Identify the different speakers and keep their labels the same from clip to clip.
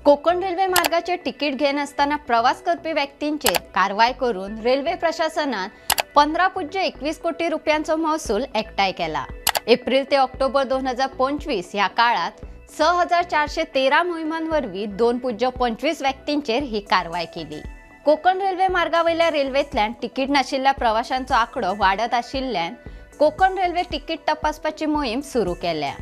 Speaker 1: Konkan railway मार्गाचे ticket घेनासतना प्रवास करपी व्यक्तींचेर कारवाय करून रेल्वे प्रशासनान 15.21 कोटी रुपयांचो महसूल एकठांय केला। एप्रिल ते ऑक्टोबर 2025 ह्या काळात 6413 मोहिमांवरवीं 2.25 व्यक्तींचेर ही कारवाय केली। कोकण रेल्वे मार्गावयल्या रेल्वेंतल्यान तिकीट नाशिल्ल्या प्रवाशांचो आंकडो वाडत आशिल्ल्यान कोकण रेल्वे तिकीट तपासपाची मोहीम सुरू केल्या।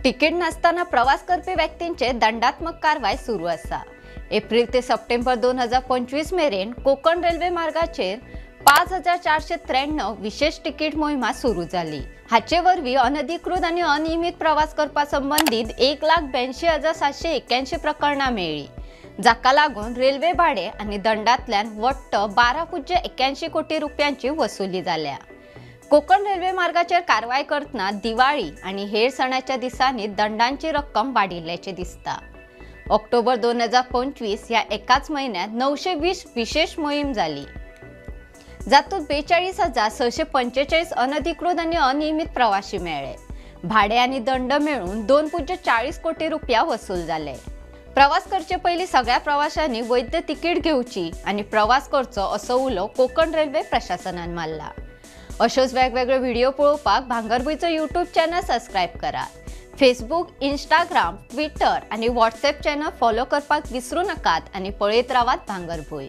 Speaker 1: तिकीट नासतना प्रवास करपी व्यक्तींचेर दंडात्मक कारवाय सुरू आसा। एप्रिल ते सप्टेंबर 2025 मेरेन कोकण रेल्वे मार्गाचेर 5493 विशेष तिकीट मोहिमा सुरू जाली। हाचे वरवीं अनधिकृत आनी अनियमित प्रवास करपा संबंदीत 1,82,781 प्रकरणां मेळ्ळी, जाका लागून रेल्वे भाडे आनी दंडांतल्यान वट्ट 12.81 कोटी रुपयांची वसुली जाल्या। कोकण रेल्वे मार्गाचेर कारवाय करतना दिवाळी आनी हेर सणाच्या दिसांनी दंडांची रक्कम वाडिल्ल्याचें दिसता। ऑक्टोबर 2025 ह्या एकाच म्हयन्यांत 920 विशेष मोहीम जाली, जातूंत 42,645 अनधिकृत आनी अनियमित प्रवासी मेळ्ळे। भाडे आनी दंड मेळून 2.40 कोटी रुपया वसूल जाले। प्रवास करचे पयलीं सगळ्या प्रवाशांनी वैध तिकीट घेवची आनी प्रवास करचो असो उलो कोकण रेल्वे प्रशासनान मारला। अशोच वेगवेगळे व्हिडिओ पळोवपाक भांगरभूंयचो यूट्यूब चॅनल सबस्क्रायब करात। फेसबूक, इंस्टाग्राम, ट्विटर आनी व्हॉट्सएप चॅनल फॉलो करपाक विसरू नाकात आनी पळयत रावात भांगरभूंय।